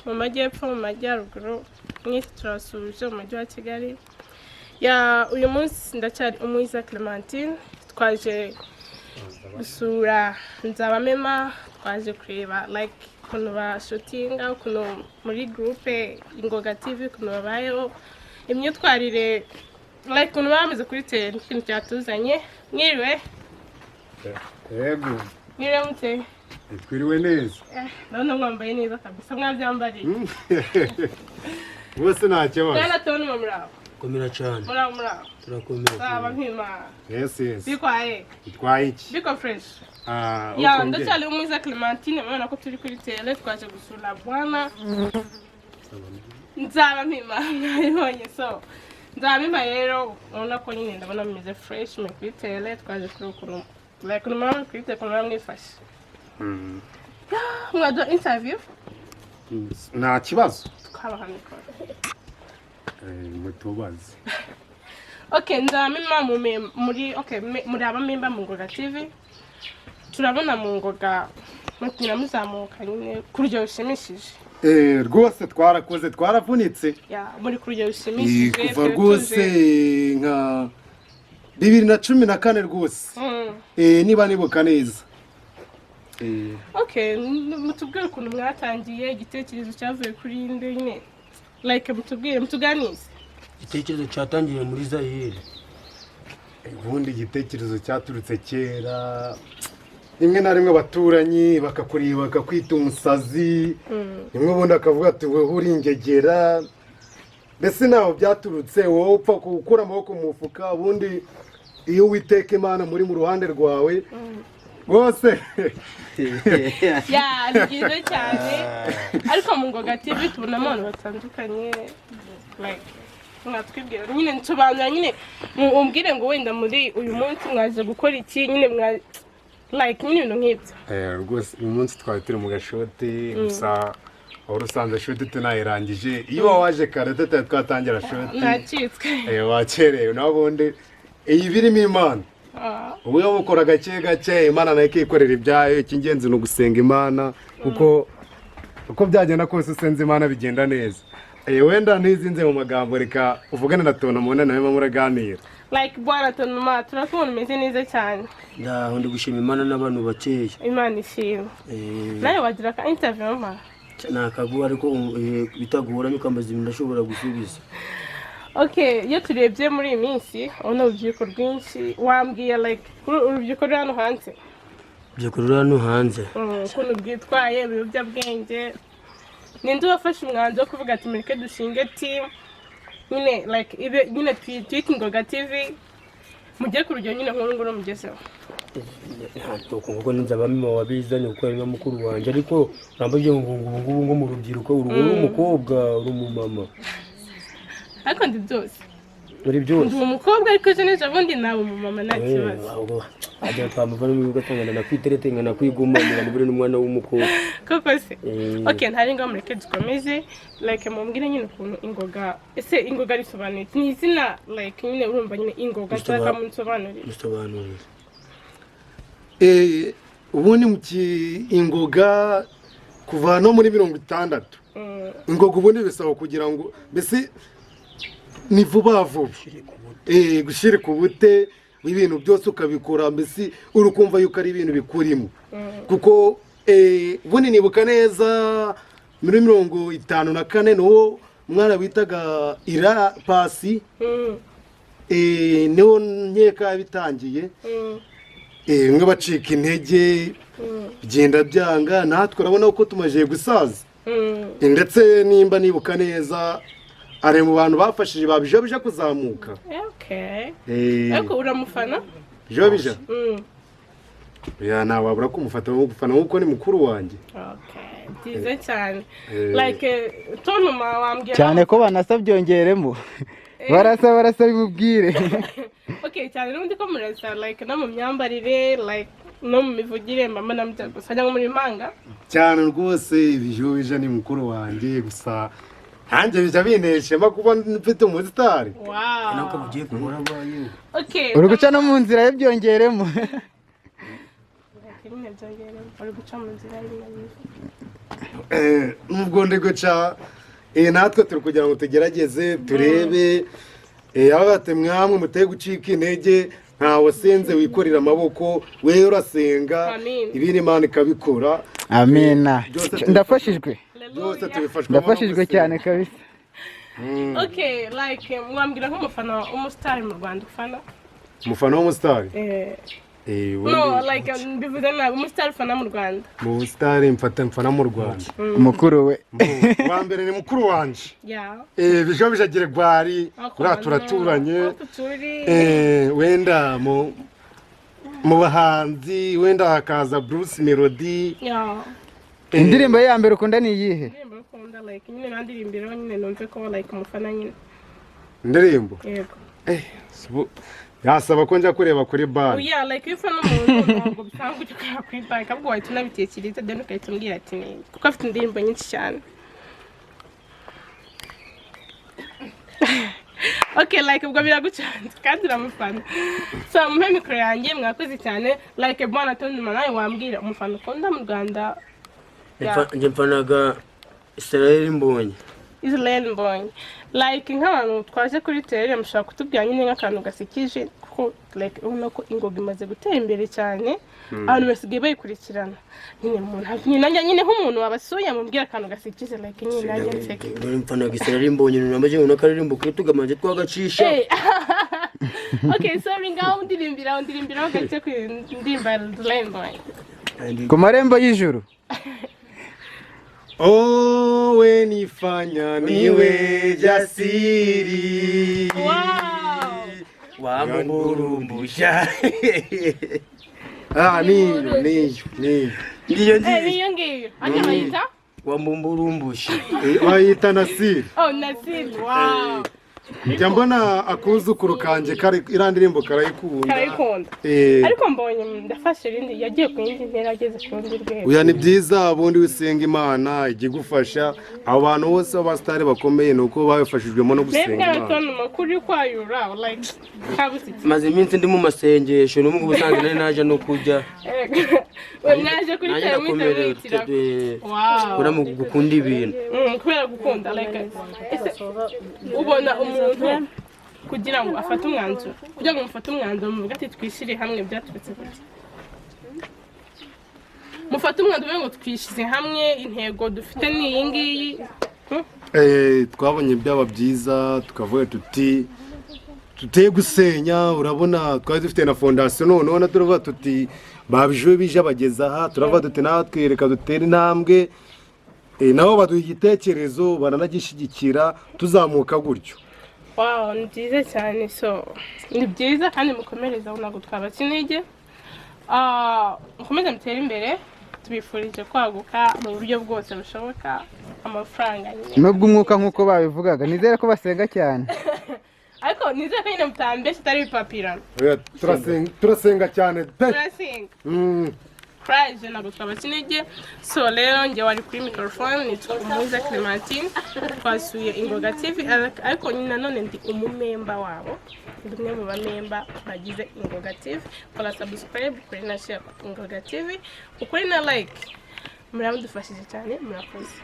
Mu majyepfo, mu majyaruguru, mwese turabasuhuje mu mujyi wa Kigali. Ya, uyu munsi ndacyari Umwiza Clementine. Twaje gusura Nzabamema, twaje kureba like ukuntu bashootinga, ukuntu muri groupe Ingoga TV, ukuntu babayeho, imyitwarire, like ukuntu baba bameze kuri terrain. Ikintu cyatuzanye. Mwiriwe? Yego. Mwiriwe mute? Twiriwe neza. Ndabona mwambaye neza kabisa, mwabyambariye. Bose nta kibazo. Mwana Tony, muraho? Komera cyane. Muraho, muraho? Turakomeye. Saba mpima. Yes. Bikwaye? Itwaye iki? Biko fresh? Ah, Ya. uko Ndacyari Umwiza Clementine. Murabona ko turi kuri terrain, twaje gusura bwana Nzaba Mpima, mwabibonye. So Nzaba Mpima rero, urabona ko nyine ndabona mumeze fresh, muri kuri terrain. Twaje kureba ukuntu, like ukuntu muba muri kuri terrain, ukuntu muba mwifashe. Mwaduha interview? Nta kibazo. Twabaha mikoro. Mutubaze. Okay, Nzaba Mpima, muri okay, muri abamemba mu Ngoga TV. Turabona mu Ngoga mukina muzamuka nyine ku rugero rushimishije. Rwose twarakoze, twaravunitse. Ya, muri ku rugero rushimishije. Kuva Twari rwose nka 2014 rwose. Niba nibuka neza. Okay, mutubwire ukuntu mwatangiye, igitekerezo cyavuye kuri nde nyine, like mutubwire, mutuganize. Igitekerezo cyatangiye muri Zayire. Ubundi igitekerezo cyaturutse kera. Rimwe na rimwe abaturanyi bakakureba bakakwita umusazi, rimwe ubundi akavuga ati: "Wowe uri ingegera." Mbese ntaho byaturutse, wowe upfa gukura amaboko mu mufuka. Ubundi iyo Uwiteka Imana muri mu ruhande rwawe rwose. Ya, ni byiza cyane. Ariko mu Ngoga TV tubonamo abantu batandukanye, like mwatwibwira nyine, nsobanura nyine, umbwire ngo wenda muri uyu munsi mwaje gukora iki nyine, mwa like nyine ibintu nk'ibyo. Rwose uyu munsi twari turi mu gashoot, gusa wari usanze shoot tunayirangije. Iyo waje kare tutari twatangira shoot. Nacitswe. Wakerewe. Naho ubundi iyi birimo Imana. Ubu iyo bukora gake gake, Imana nayo ikikorera ibyayo. Icy'ingenzi ni ugusenga Imana, kuko uko byagenda kose usenze Imana bigenda neza. Wenda ntizinze mu magambo, reka uvugane na Tona mubone nawe muraganira. Like bwana Tonuma, turakubona umeze neza cyane. Ndaho, ndi gushima Imana n'abantu bakeya. Imana ishimwe. Nawe wagira ka interview mama? Nakaguha, ariko bitagoranye ukambaza ibintu ndashobora gusubiza. Okay, iyo turebye muri iyi minsi ubona urubyiruko rwinshi, wambwiye like kuri urubyiruko ruri hano hanze? Urubyiruko ruri hano hanze. Ukuntu rwitwaye, ibiyobyabwenge. Ninde wafashe umwanzuro wo kuvuga ati: "Mureke dushinge team nyine, like ibe nyine twite Ingoga TV, mujye ku rugero nyine nk'uru nguru mugezeho"? Ntabwo kuko Nzabamima wabizanye, kuko ari nka mukuru wanjye. Ariko urambabye ngo ubu ngubu ngo mu rubyiruko uri umukobwa, uri umumama? Ariko ndi byose. Muri byose. Ndi umukobwa, ariko ejo n'ejo bundi naba umumama, nta kibazo. Ahubwo ajya twamuvana mu bigo atangana na kwiterete nkana kwigumanira nibure n'umwana w'umukobwa. Koko se? Eh. Okay, ntari ngaho, mureke dukomeze. Like mumbwire nyine ukuntu Ingoga, ese Ingoga risobanuye iki? Ni izina like nyine urumva nyine Ingoga, nshaka munsobanurire. Musobanurire. Ubundi mu Ingoga kuva no muri 60. Ingoga ubundi bisaba kugira ngo mbese ni vuba vuba. Gushirika ubute, ibintu byose ukabikora mbese uri kumva yuko ari ibintu bikurimo. Kuko ubundi nibuka neza muri 54 niwo mwana witaga Ira Pasi. Niwo nkeka bitangiye. Bimwe bacika intege, bigenda byanga. Natwe urabona ko tumaze gusaza. Ndetse nimba nibuka neza, ari mu bantu bafashije ba Bijobija kuzamuka. Okay. Ariko uramufana? Bijobija? Mm. Ya, ntawabura kumufata nko gufana, nkuko ni mukuru wanjye. Okay, byiza cyane. Like Tonuma, wambwira Cyane ko banasa, byongeremo barasa, barasa, bimubwire. Okay, cyane n'ubundi ko murasa, like no mu myambarire, like no mu mivugire, mama namujya gusa cyangwa muri impanga. Cyane rwose, Bijobija ni mukuru wanjye, gusa nanjye bijya binteshema kuba mfite umusitari. Wow. Nawe ukaba ugiye kubura abaye. Okay. Uri guca no mu nzira ye, byongeremo. Like nyine byongeremo, uri guca mu nzira y'imana. Nubwo ndi guca, natwe turi kugira ngo tugerageze turebe. Aho bati mwamwe muteye gucika intege, ntawe wasenze wikorera amaboko, wewe urasenga. Amin. Ibindi Imana ikabikora. Amina. Ndafashijwe. Byose tubifashwamo no Ndafashijwe gusenga. cyane kabisa. Okay, like mwambwira nk'umufana umusitari mu Rwanda ufana? Umufana w'umusitari? Eh, Ubundi no, like mbivuze nabi, umusitari ufana mu Rwanda. Mu busitari mfata mfana mu Rwanda? Mukuru we. Wa mbere ni mukuru wanje. Bijo bijagire gwari uriya turaturanye. Aho turi. Wenda mu bahanzi wenda hakaza Bruce Melody. Indirimbo ye ya mbere ukunda ni iyihe? Indirimbo ukunda, like nyine nandirimbiraho nyine numve ko like umufana nyine. Indirimbo? Yego. Yasaba ko njya kureba kuri bar. Oya, like iyo ufana umuntu ntabwo bisanga ujya kureba kuri banki, ahubwo wahita unabitekereza, then ugahita umbwira ati ni kuko afite indirimbo nyinshi cyane. Okay, like ubwo biragucanze kandi uramufana, so mumpe mikoro yanjye. Mwakoze cyane. Like bwana Tony, nawe wambwira umufana ukunda mu Rwanda? Njye mfanaga Israel Mbonyi. Israel Mbonyi. Like nk'abantu twaje kuri terere, mushobora kutubwira nyine nk'akantu gasekeje, kuko like ubona ko Ingoga imaze gutera imbere cyane, abantu basigaye bayikurikirana nyine. Umuntu nyine nanjye nyine nk'umuntu wabasuye, mubwira akantu gasekeje, like nyine nanjye nseke. Dore mfanaga Israel Mbonyi, namaze ngo n'akaririmbo ke tugamanje twagacisha. Hey. Okay, sorry, ngaho ndirimbiraho gake ku ndirimbo ya Israel Mbonyi. Ku marembo y'ijuru. Owe nifanya niwe jasiri. Wow. Wamumburumbusha. Ah, niyo niyo niyo. Ngiyo Eh, ngiyo. niyo ngiyo hajya bayita? Wamumburumbusha. Bayita Nasiri. Oh, Nasiri, wow. Njya mbona akuzukuru kanjye kari iriya ndirimbo karayikunda. Karayikunda. Ariko mbonye ndafashe irindi, yagiye ku yindi ntera, ageze ku rundi rwego. Oya, ni byiza, ubundi wisenga Imana ijya igufasha. Abo bantu bose b'abasitari bakomeye ni uko babifashijwemo no gusenga Mwebwe Imana. abatoni makuru yo kwayura, like kabusitse. Maze iminsi ndi mu masengesho, n'ubwo ubusanzwe nari naje no kujya. We mwaje kuri Nanjye tere muhita ndakomerewe. mwitira wow. Kubera mu gukunda ibintu. Kubera gukunda. Like ese ubona umuntu kugira ngo afate umwanzuro, kugira ngo mufate umwanzuro muvuge ati twishyire hamwe, byaturutse gute? Mufate umwanzuro ngo twishyize hamwe, intego dufite ni iyi ngiyi? Twabonye byaba byiza tukavuga tuti tuteye gusenya. Urabona twari dufite na fondasiyo, noneho na turavuga tuti babijuwe bije bageza aha, turavuga tuti natwe reka dutere intambwe. Nabo baduha igitekerezo baranagishyigikira, tuzamuka gutyo. Wow, ni byiza cyane. So ni byiza kandi mukomereze aho, ntabwo twabaca intege. Ah, mukomeze mutere imbere, tubifurije kwaguka mu buryo bwose bushoboka, amafaranga nyine. Nubwo umwuka nk'uko babivugaga, nizere ko basenga cyane. Ariko nizere ko nyine mutambeshya itari ibipapirano. Oya, turasenga cyane pe. Turasenga. Courage, ntabwo twabaca intege. So rero njye wari kuri microphone nitwa Umuza Clementine, twasuye Ingoga TV, ariko nanone ndi umumemba wabo, ndi umwe mu bamemba bagize Ingoga TV. Kora subscribe kuri na share Ingoga TV, ukuri na like, muramudufashije cyane. Murakoze.